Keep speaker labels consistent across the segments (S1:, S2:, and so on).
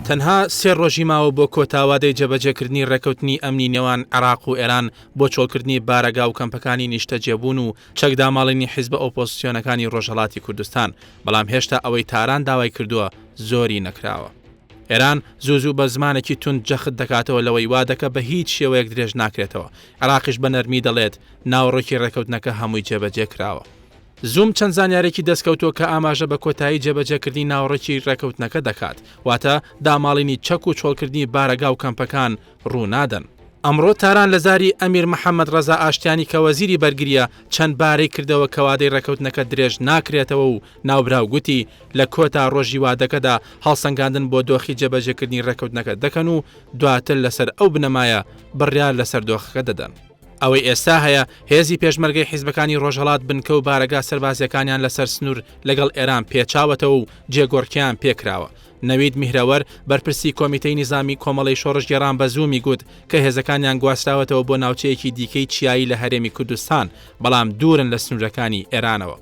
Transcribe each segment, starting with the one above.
S1: تەنها سێ ڕۆژی ماوە بۆ کۆتا وادەی جێبەجێکردنی ڕێککەوتنی ئەمنی نێوان عێراق و ئێران بۆ چۆڵکردنی بارەگا و کەمپەکانی نیشتەجێبوون و چەکداماڵینی حیزبە ئۆپۆزسیۆنەکانی ڕۆژهەڵاتی کوردستان، بەڵام هێشتا ئەوەی تاران داوای کردووە زۆری نەکراوە. ئێران زوو زوو بە زمانێکی توند جەخت دەکاتەوە لەوەی وادەکە بە هیچ شێوەیەک درێژ ناکرێتەوە، عێراقیش بە نەرمی دەڵێت ناوەڕۆکی ڕێککەوتنەکە هەمووی جێبەجێ کراوە. زووم چەند زانیارێکی دەستکەوتووە کە ئاماژە بە کۆتایی جێبەجێکردنی ناوەڕۆکی ڕێککەوتنەکە دەکات، واتە داماڵینی چەک و چۆڵکردنی بارەگا و کەمپەکان ڕوونادەن. ئەمڕۆ تاران لە زاری ئەمیر محەمەد ڕەزا ئاشتیانی کە وەزیری بەرگرییە چەند بارەی کردەوە کە وادەی ڕێککەوتنەکە درێژ ناکرێتەوە و ناوبراو گوتی لە کۆتا ڕۆژی وادەکەدا هەڵسەنگاندن بۆ دۆخی جێبەجێکردنی ڕێککەوتنەکە دەکەن و دواتر لەسەر ئەو بنەمایە بڕیار لەسەر دۆخەکە دەدەن. ئەوەی ئێستا هەیە، هێزی پێشمەرگەی حیزبەکانی ڕۆژهەڵات بنکە و بارەگا سەربازییەکانیان لەسەر سنوور لەگەڵ ئێران پێچاوەتەوە و جێگۆڕکێیان پێ کراوە. نەوید میهرەوەر، بەرپرسی کۆمیتەی نیزامیی کۆمەڵەی شۆڕشگێڕان بە زوومی گوت کە هێزەکانیان گواستراوەتەوە بۆ ناوچەیەکی دیکەی چیایی لە هەرێمی کوردستان، بەڵام دوورن لە سنوورەکانی ئێرانەوە.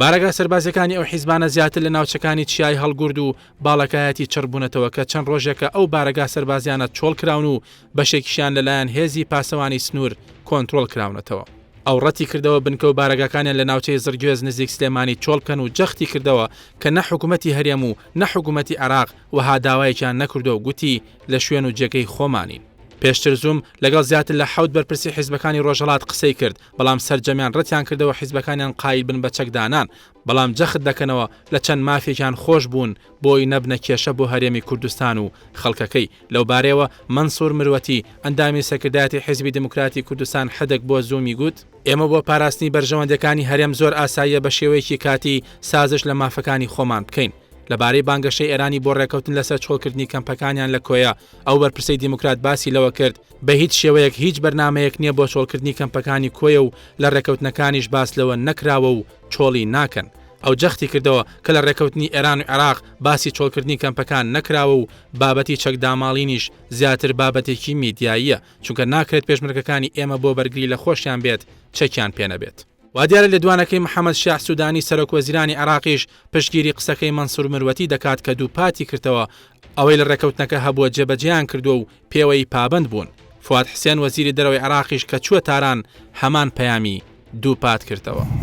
S1: بارەگا سەربازییەکانی ئەو حیزبانە زیاتر لە ناوچەکانی چیای هەڵگورد و باڵەکایەتی چڕ بوونەتەوە کە چەند ڕۆژێکە ئەو بارەگا سەربازییانە چۆڵ کراون و بەشێکیشیان لەلایەن هێزی پاسەوانی سنوور کۆنترۆڵ کراونەتەوە. ئەو ڕەتی کردەوە بنکە و بارەگاکانیان لە ناوچەی زڕگوێز نزیک سلێمانی چۆڵ بکەن و جەختی کردەوە کە نە حکومەتی هەرێم و نە حکومەتی عێراق وەها داوایەکیان نەکردووە و گوتی لە شوێن و جێگەی خۆمانین. پێشتر زووم لەگەڵ زیاتر لە حەوت بەرپرسی حیزبەکانی ڕۆژهەڵات قسەی کرد، بەڵام سەرجەمیان ڕەتیان کردەوە حیزبەکانیان قایل بن بە چەکدانان، بەڵام جەخت دەکەنەوە لە چەند مافێکیان خۆش بوون بۆی نەبنە کێشە بۆ هەرێمی کوردستان و خەڵکەکەی. لەوبارەیەوە مەنسوور مروەتی، ئەندامی سەرکردایەتی حیزبی دیموکراتی کوردستان حدک بۆ زوومی گوت، ئێمە بۆ پاراستنی بەرژەوەندیەکانی هەرێم زۆر ئاساییە بە شێوەیەکی کاتی سازش لە مافەکانی خۆمان بکەین. لەبارەی بانگەشەی ئێرانی بۆ ڕێکەوتن لەسەر چۆڵکردنی کەمپەکانیان لە کۆیە، ئەو بەرپرسەی دیموکرات باسی لەوە کرد، بە هیچ شێوەیەک هیچ بەرنامەیەک نییە بۆ چۆڵکردنی کەمپەکانی کۆیە و لە ڕێکەوتنەکانیش باس لەوە نەکراوە و چۆڵی ناکەن. ئەو جەختی کردەوە کە لە ڕێکەوتنی ئێران و عێراق باسی چۆڵکردنی کەمپەکان نەکراوە و بابەتی چەکداماڵینیش زیاتر بابەتێکی میدیاییە، چونکە ناکرێت پێشمەرگەکانی ئێمە بۆ بەرگری لە خۆشیان بێت چەکیان پێ نەبێت. وادیارە لێدوانەکەی محەمەد شیاع سودانی سەرۆک وەزیرانی عێراقیش پشتگیری قسەکەی مەنسور مروەتی دەکات کە دووپاتی کردەوە ئەوەی لە ڕێکەوتنەکە هەبووە جێبەجێیان کردووە و پێوەی پابەند بوون. فواد حسێن وەزیری دەرەوەی عێراقیش کە چووە تاران هەمان پەیامی دووپات کردەوە.